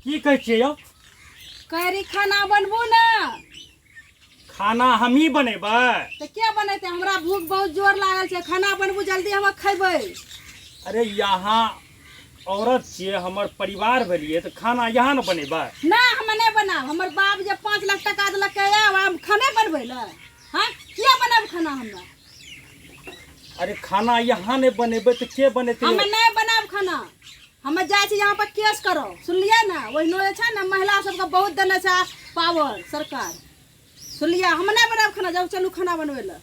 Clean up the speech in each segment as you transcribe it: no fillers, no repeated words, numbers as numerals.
की कहै छियै यौ? कहरी खाना बनबू ने। खाना हमही बनेबै। तऽ के बनेतै? हमरा भूख बहुत जोर लागल छै, खाना बनबू जल्दी, हम खैबै। अरे यहाँ औरत छियै, हमर परिवार भेलियै, तऽ खाना यहाँ ने बनेबै। ना, हम नहि बनाब। हमर बाप जे 5 लाख टका देलकै, आब हम खाने बनबै लए? हाँ, किया बनाब खाना हमरा? अरे खाना यहाँ नहि बनेबै तऽ के बनेतै? हम नहि बनाब खाना। हम जाइ छी यहाँ पर केस करो, सुनलियै ने? ओहिनो जे छै ने, महिला सबके बहुत देने छै पावर सरकार, सुनलियै? हम नहि बनाब खाना। जाउ, चलू खाना बनबै लए।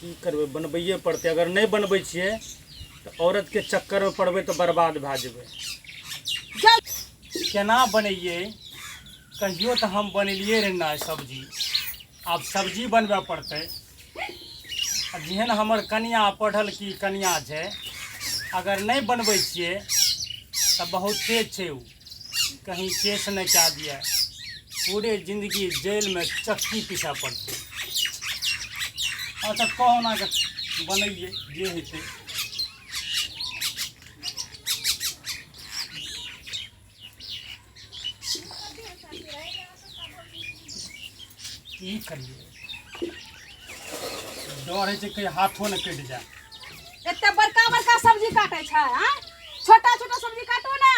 की करबै, बनबैए पड़तै। अगर नहि बनबै छियै तऽ औरतके चक्करमे पड़बै तऽ बर्बाद भए जेबै। चल। केना बनैयै? कहियो तऽ हम बनेलियै रहै ने सब्जी। आब सब्जी बनबय पड़तै। आ जेहन हमर कनिया पढ़ल की कनिया छै, अगर नहि बनबै छियै तऽ बहुत तेज छै ओ, कहीं केस नहि कए दिए, पूरे जिंदगी जेलमे चक्की पीसय पड़तै। अच्छा, कहुना कऽ बनैयै, जे हेतै। की करियै, डर होइ छै कहीं हाथो ने कटि जाय। एते बड़का बड़का सब्जी काटे छै? आँय, छोटा छोटा सब्जी काटू ने।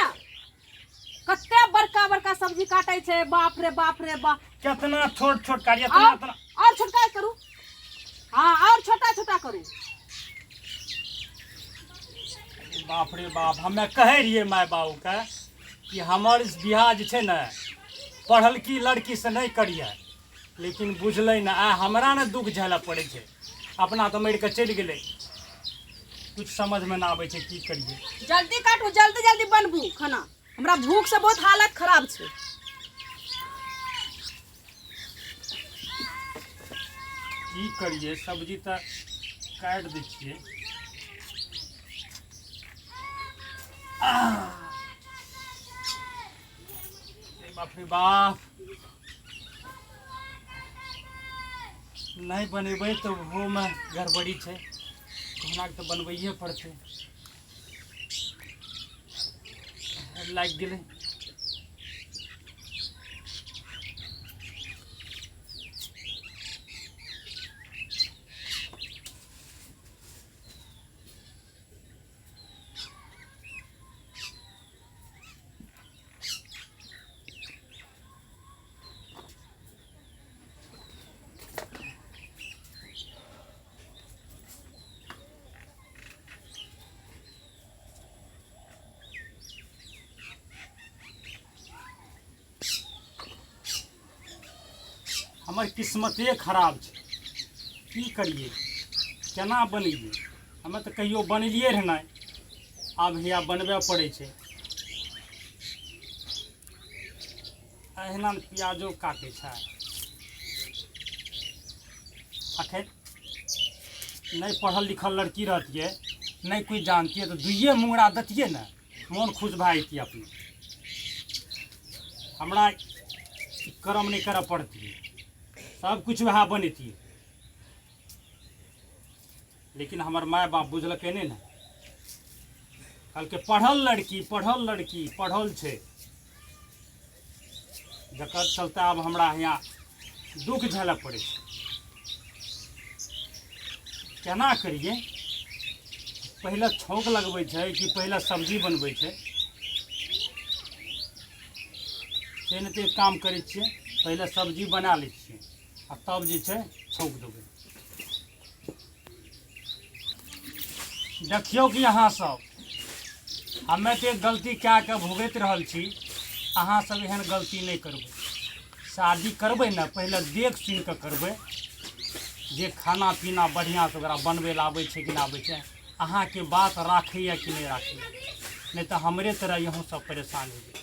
कते बड़का बड़का सब्जी काटे छै, बाप रे बाप रे बाप। केतना छोट छोट काटियै? इतना और इतना। और छोटका करू, हाँ, और छोटा छोटा करू। बाप रे बाप, हमे कहै रहियै माय बाबूके कि हमर बियाह जे छै ने पढ़लकी लड़की से नहि करियै, लेकिन बुझलै ने। आइ हमरा ने दुख झेलऽ पड़ै छै, अपना तऽ मरि कऽ चलि गेलै। कुछ समझमे नहि आबै छै, की करियै। जल्दी काटू, जल्दी जल्दी बनबू खाना। हमरा भूख से बहुत हालत खराब छै। की करियै, सब्जी तऽ काटि दै छियै। आह! बाप रे बाप, नहि बनेबै तऽ ओहोमे गड़बड़ी छै। कहुना कऽ तऽ बनबैए पड़तै। लागि गेलै। हमर किस्मते खराब छै। की करियै, केना बनैयै? हमे तऽ कहियो बनेलियै रहै नहि, आब हैया बनबय पड़ै छै। अहिना ने प्याजो काटै छै। अखन नहि पढ़ल लिखल लड़की रहतियै, नहि कोइ जानतियै, तऽ दुइए मुंगरा दैतियै ने, मोन खुश भए जैतियै अपने। हमरा ई कर्म नहि करऽ पड़तियै, सब किछु वएह बनैतियै। लेकिन हमर माय बाप बुझलकै नहि ने, कहलकै पढ़ल लड़की, पढ़ल लड़की, पढ़ल छै, जकर चलते आब हमरा हियाँ दुःख झेलऽ पड़ै छै। केना करियै? पहिले छौंक लगबै छै कि पहिले सब्जी बनबै छै? से नहि तऽ एक काम करै छियै, पहिले सब्जी बना लै छियै आ तब जे छै छौंक देबै। देखियौ कि अहाँ सब, हमे तऽ एक गलती कए कऽ भुगति रहल छी, अहाँ सब एहन गलती नहि करबै। शादी करबै ने, पहिले देख सुनि कऽ करबै जे खाना पीना बढ़िआँसँ ओकरा बनबै लए आबै छै कि नहि आबै छै, अहाँके बात राखैए कि नहि राखैए। नहि तऽ हमरे तरह अहूँ सब परेशान हेबै।